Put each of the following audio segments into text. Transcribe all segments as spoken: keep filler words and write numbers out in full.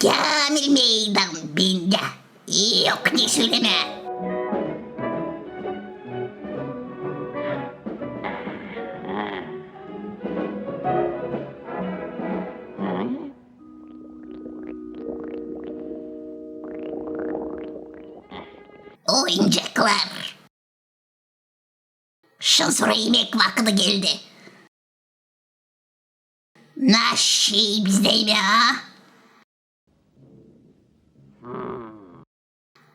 Kaamil meydan bendä. Yok ne sölemää. Oyuncaklar. Şindän sora imäk vakıdı geldi. Naşey bizdä imää, a?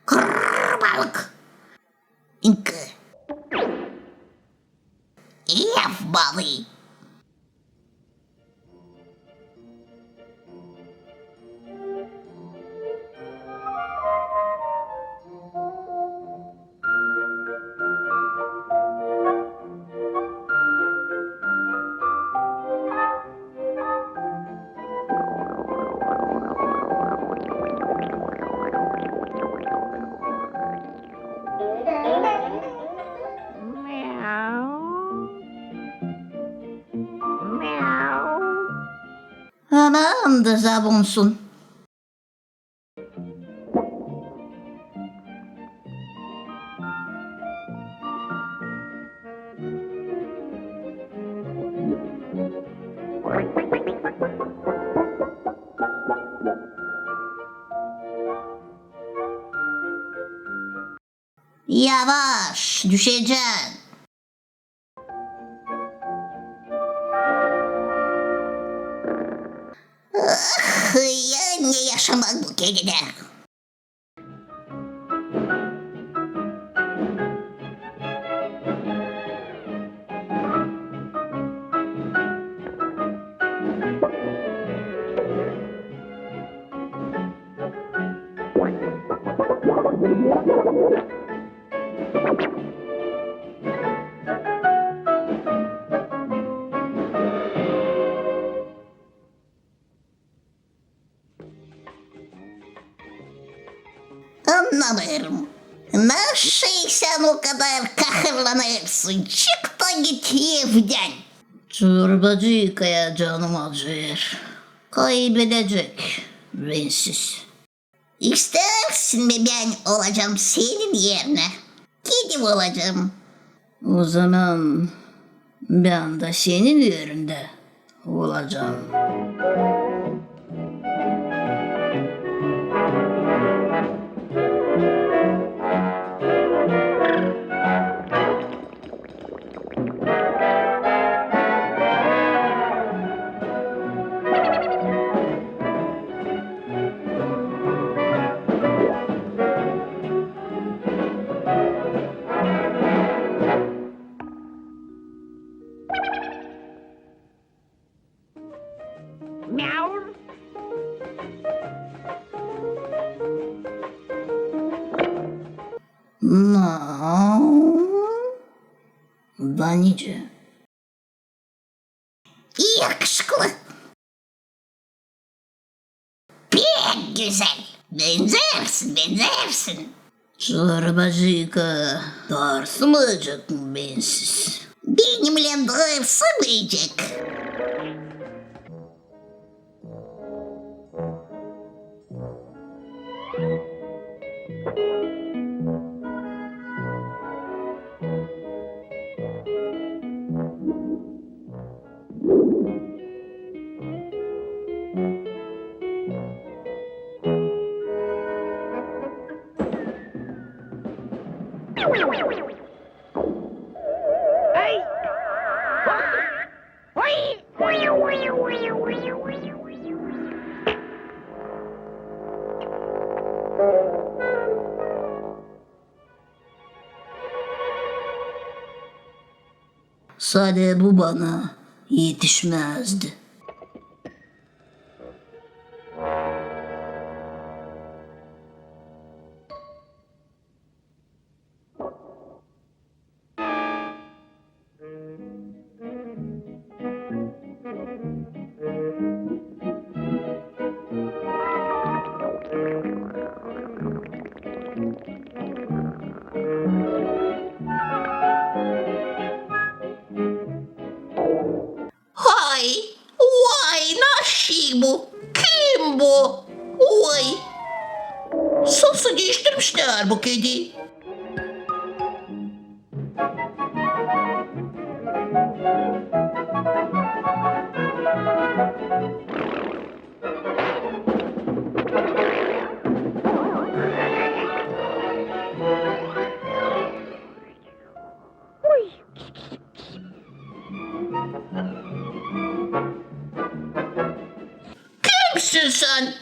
Kırr balık. İnki. Ev balıı. Aman da zabunsun. Yavaş, düşecän. Ah, ya ne yaşamak bu kedidä. Annamêêrım, naşey sän o kadar kahırlanêrsın? Çık da git evdän. Çorbacıkaya canım acıyêr. Kaybedecek bensiz. İstärsän mi bän olacam senin erinä? Gidiv olacam. O zaman bän dä senin erindä olacam. Miau. Miau. Da nicä? Yakışıklı. Pek gözäl. Benzersin, benzersin. Çorbacıka, darsmayacek mı bensiz? Benimnän darsamayacek. Sade bu bana etişmäzdi. Hay, vay, naşey bu? Kı Nasıl diiştirmişlär bu kedi? Kimsin sän?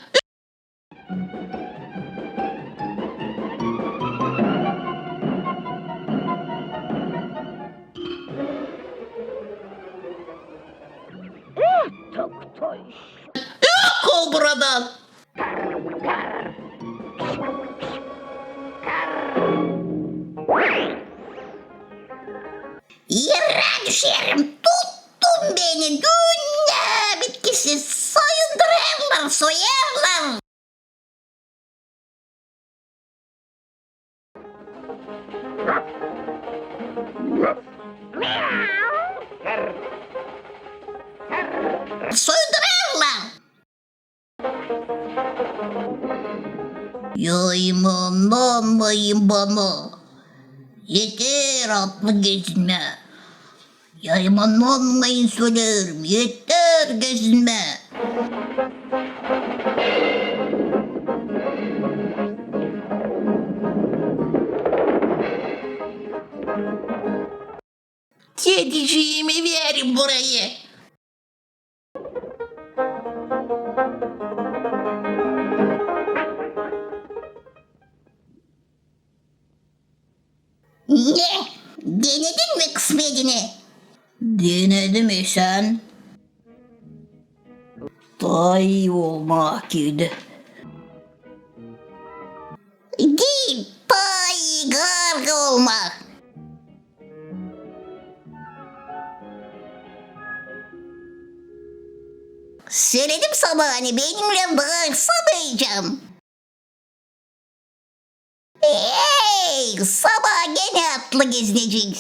Yok ol buradan! Erä düşerim, tuttun beni, dünnä bitkisi, soyundurêrlar, soyêrlar. Soyundurêrlar. Yaymananmayın bana. Eter atlı gezinmää. Yaymananmayın, söleerim, eter gezinmää. Kediciimi, verin burayı. Ne? Denedin mi kısmetini? Denedim, e sän? Tay olmaa kedi. Diil, tay garga olmaa. Söledim sana, ani benimnän daalmayacam. Ey, sabaa genä atlı gezinecek.